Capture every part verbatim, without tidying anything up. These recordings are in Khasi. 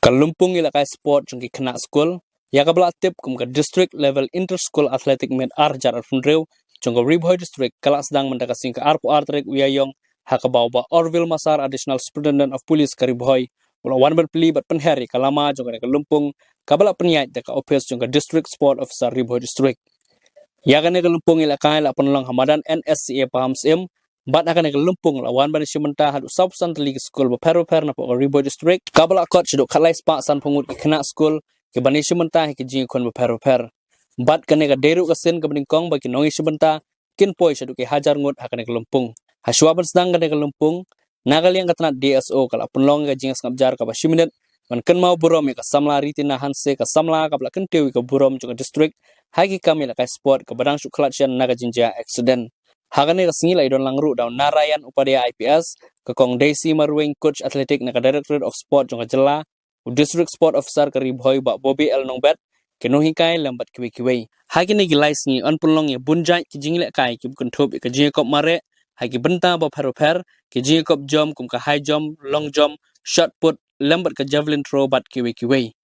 ka lympung ïalehkai sport jong ki khynnah skul, ïa kaba la tip kum ka District Level Inter School Athletic Meet ar hajar arphew hynriew jong ka Ri Bhoi District, ka la sdang mynta ka sngi ka arphew ar tarik u Ïaïong, ha kaba u Bah Orville Massar, Additional Superintendent of Police ka Ri Bhoi, u la wan ban plie bad pynher ïa ka lama jong kane ka lympung, kaba la pynïaid da ka ophis jong ka District Sport Officer Ri Bhoi District. Ïa kane ka lympung ïalehkai la pynlong ha madan N S C A Pahamsyiem, bad ha kane ka lympung la wan ban ïashim bynta haduh sawphew san tylli ki skul bapher bapher napoh ka Ri Bhoi District, kaba la kot shaduh khatlai spah sanphew ngut ki khynnah skul, kiban ïashim bynta ha ki jingïakhun bapher bapher. Bad kane ka dei ruh ka sien kaba nyngkong ba ki nongïashim bynta kin poi shaduh ki hajar ngut ha kane ka lympung. Hashwa ban sdang kane ka lympung, na ka liang ka tnat D S O ka la pynlong ïa ka jingsngap jar kaba shi minit, ban kynmaw burom ïa ka samla Ritina Hanse, ka samla kaba la kyntiew ïa ka burom jong ka district ha ki kam ïalehkai sport kaba dang shu khlad shen na ka jingjia accident. Ha kane ka sngi la ïadon lang ruh da u Narayan Upadhyay I P S, ka Kong Daisy Marwein, Coach Athletic na ka Directorate of Sport jong ka jylla, u District Sport Officer ka Ri Bhoi Bah Bobby L Nongbet, ki nonghikai lem bad kiwei kiwei. Ha kine ki lai sngi yn pynlong ïa bun jait ki jingïalehkai kiba kynthup ïa ka jingïakop mareh ha ki bynta bapher bapher, ki jingïakop jump kum ka high jump, long jump, shot put, lem bad ka javelin throw bad kiwei kiwei.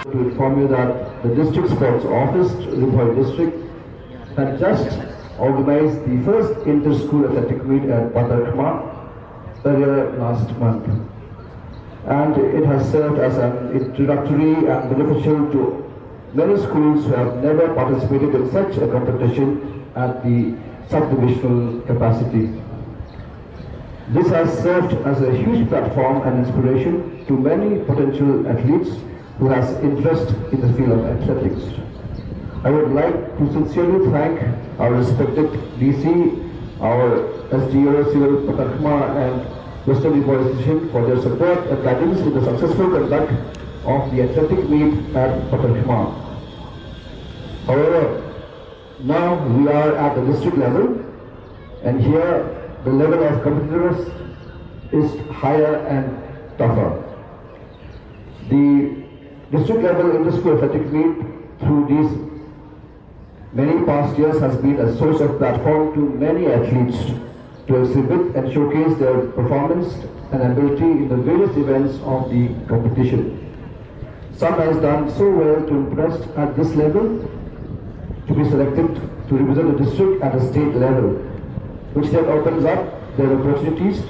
To inform you that the District Sports Office, Ri Bhoi District, had just organized the first inter-school athletic meet at Patharkhmah earlier last month. And it has served as an introductory and beneficial to many schools who have never participated in such a competition at the sub-divisional capacity. This has served as a huge platform and inspiration to many potential athletes who has interest in the field of athletics. I would like to sincerely thank our respected D C, our S D O, Civil Patharkhmah and Western Ri Bhoi District for their support and guidance in the successful conduct of the athletic meet at Patharkhmah. However, now we are at the district level, and here the level of competitors is higher and tougher. The district level inter-school athletic meet through these many past years has been a source of platform to many athletes to exhibit and showcase their performance and ability in the various events of the competition. Some has done so well to impress at this level to be selected to represent the district at the state level, which then opens up their opportunities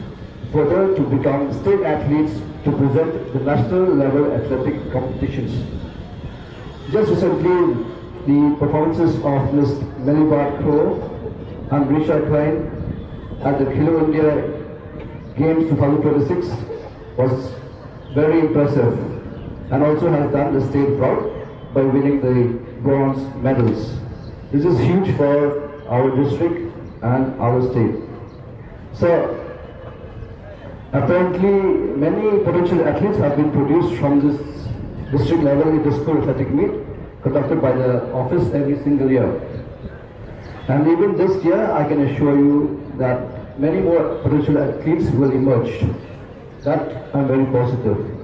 further to become state athletes to present the national level athletic competitions. Just recently, the performances of Miss Melibart Kro and Risha Klein at the Khelo India Games twenty twenty-six was very impressive and also has done the state proud by winning the bronze medals. This is huge for our district and our state. So, apparently, many potential athletes have been produced from this district level inter-school athletic meet conducted by the office every single year. And even this year, I can assure you that many more potential athletes will emerge. That I'm very positive.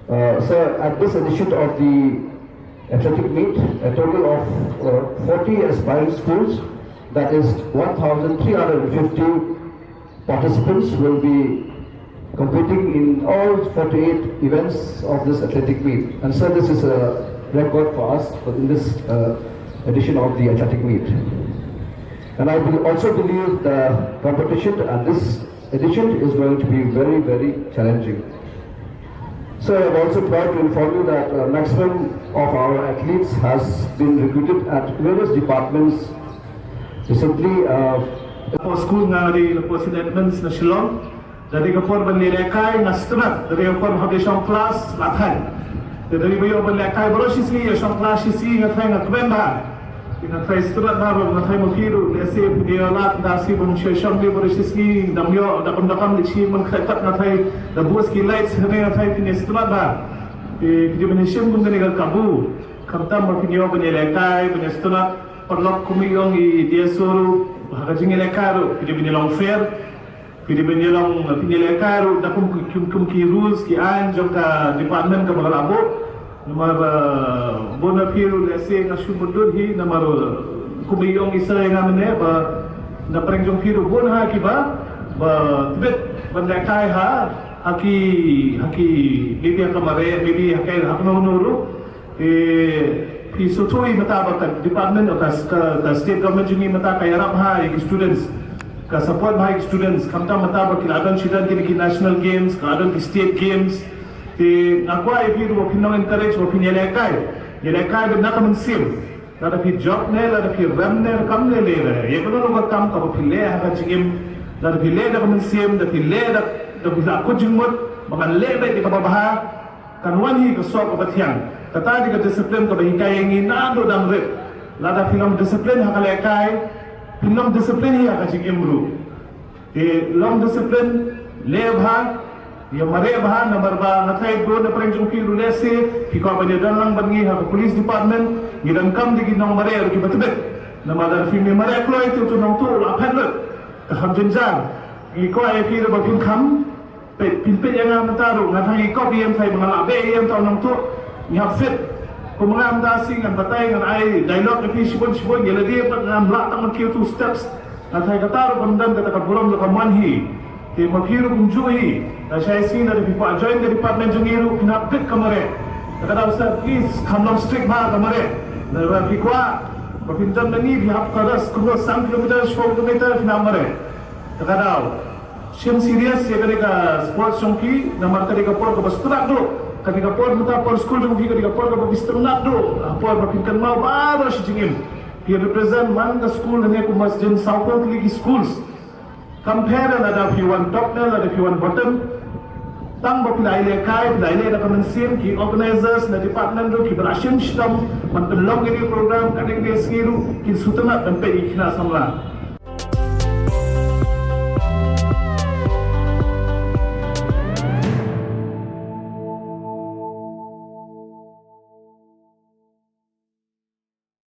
Uh, so at this edition of the athletic meet, a total of uh, forty aspiring schools, that is one thousand three hundred fifty participants, will be competing in all forty-eight events of this athletic meet. And so this is a record for us for in this uh, edition of the athletic meet. And I will also believe the competition at this edition is going to be very, very challenging. So I'm also proud to inform you that uh, maximum of our athletes has been recruited at various departments. Recently, uh, Lampau School nga ri Lampau Saint Edmunds na Shillong. Da dei ka por ban ïalehkai nga sngewthuh, da dei ka por hap ïa shong klas la thaiñ. Da dei ba ïoh ban lehkai baroh shi sngi, ïa shong klas shi sngi, nga thaiñ, nga kmen bha. Nga thaiñ sngewthuh bha, nga thaiñ ma phi ruh, lehse phi ïa lad da shi ban shong shong dei baroh shi sngi, dang ïoh da kam da kam, lehse man khlaiñ pat nga thaiñ, da bus ki lights hynrei nga thaiñ phi sngewthuh bha. Phi dei ban shim kum kane ka kabu. Khamtam ba phi ïoh ban ïalehkai, ban sngewthuh, paralok kum ïong i D S O ruh, ha ka jingïalehkai ruh phi dei ban ïalong fair. Phi dei ban ïalong, phi ïalehkai ruh da kum, kum, kum ki rules ki aiñ jong ka department kaba ka la buh. Namar, eh, bun na phi ruh lehse nga shu mutdur hi namar, eh, kum ïong i sa nga mynne ba na pyrshang jong phi ruh bun ha kiba ba tbit ban lehkai ha, ha ki, ha ki, maybe ha ka mareh, maybe ha ka, ha kano kano ruh. Te phi sngewthuh hi mynta ba ka department, ka, ka, ka state government jong ngi mynta ka ïarap bha ïa ki students, ka support bha ïa ki students, khamtam mynta ba ki la don shadien kine ki national games, ka la don ki state games. Te nga kwah ïa phi ruh ba phin long encourage, ba phin ïalehkai, ïalehkai beit na ka mynsiem. Lada phi jop ne, lada phi rem ne, kam leh leh, ïa kano kano ka kam kaba phi leh ha ka jingim, lada phi leh da ka mynsiem, da phi leh da, da phi la kut jingmut ba ngan leh beit ïa kaba bha, kan wan hi ka soh kaba thiang. Kata dei ka discipline kaba hikai ïa ngi naduh dang rit. Lada phi long discipline ha ka lehkai, phin long discipline hi ha ka jingim ruh. Te long discipline, leh bha, ïa mareh bha, namar ba nga thaiñ bun na pyrshang jong phi ruh lehse phi kwah ban ïadon lang bad ngi ha ka police department, ngi donkam da ki nongmareh ruh kiba tbit. Namar lada phi mareh kloi te uto u nongtuh u la phet lut, ka kham jynjar. Ngi kwah ïa phi ruh ba phin kham peit, phin peit ïa nga mynta ruh, nga thang i kop ïa em thai ba nga la beh ïa em tau nongtuh. Ngi hap fit. Kum nga mynta shi ngan batai, ngan ai dialogue ïa phi shibun shibun, ïa lade pat ngam lah tang ban kiew two steps. Nga thai kata ruh ban don kata ka burom da ka mon hi. Te ma phi ruh kumjuh hi. Nga shai shi, lada phi kwah join ka department jong ngi ruh phin hap bit ka mareh. Te ka daw sa please kham long strict bha ka mareh. Lada phi kwah ba phin don ma ngi, phi hap ka ras kumno san kilometer, shiphew kilometer phin hap mareh. Te ka daw shim serious ïa kane ka sports jong phi, namar ka dei ka por kaba strat duh. Ka dei ka por mynta por skul jong phi, ka dei ka por kaba phi sngewtynnat duh. Ka por ba phin kynmaw baroh shi jingim. Phi represent man ka skul ne kumba sdang saw tylli ki schools. Kam pher lada phi wan top ne lada phi wan bottom. Tang ba phi la ïalehkai, phi la ïaleh da ka mynsiem, ki organizers na department ruh kiba la shim shitom ban pynlong ïa kane ka program, kane ka sngi ruh kin sngewtynnat ban peit ïa ki khynnah samla.